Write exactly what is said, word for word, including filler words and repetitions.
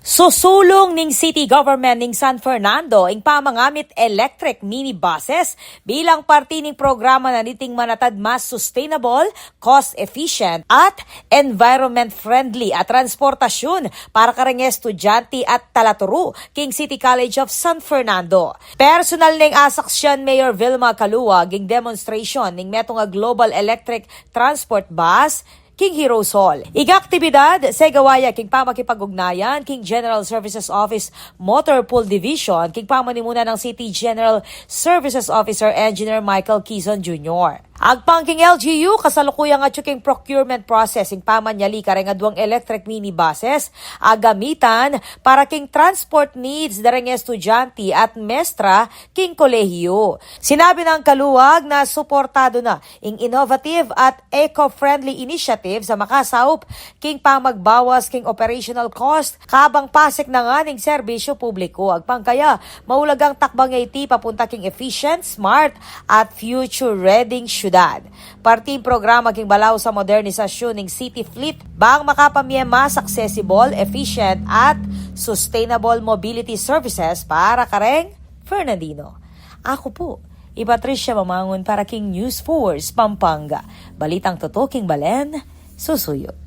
Susulung ning city government ning San Fernando ing pamangamit electric minibuses bilang parti ning programa na niting manatad mas sustainable, cost-efficient at environment-friendly a transportasyun para kareng estudyante at talaturu king City College of San Fernando. Personal neng asaksian Mayor Vilma Caluag ing demonstration ning metung a Global Electric Transport Bus king Heroes Hall. Ing aktibidad, segawa ya king pamakipag-ugnayan king General Services Office Motor Pool Division king pamanimuna nang City General Services Officer Engineer Michael Kizon Junior. Agpang king L G U, kasalukuyang atyu king procurement process ing pamanyali kareng aduang electric minibuses a gamitan para king transport needs dareng estudyante at mestra king kolehiyu. Sinabi nang Caluag na suportadu na ing innovative at eco-friendly initiatives a makasaup king pamagbawas king operational cost kabang pasik na ngan ing serbisyu publiku. Agpang kaya, maulagang takbang ya iti papunta king efficient, smart, at future-ready syudad. Parting programa king balaus a modernisasyun ning city fleet bang makapamie mas accessible, efficient, at sustainable mobility services para kareng Fernandino. Aku pu i Patricia Mamangun para king News Force Pampanga. Balitang tutuking balen, susuyu.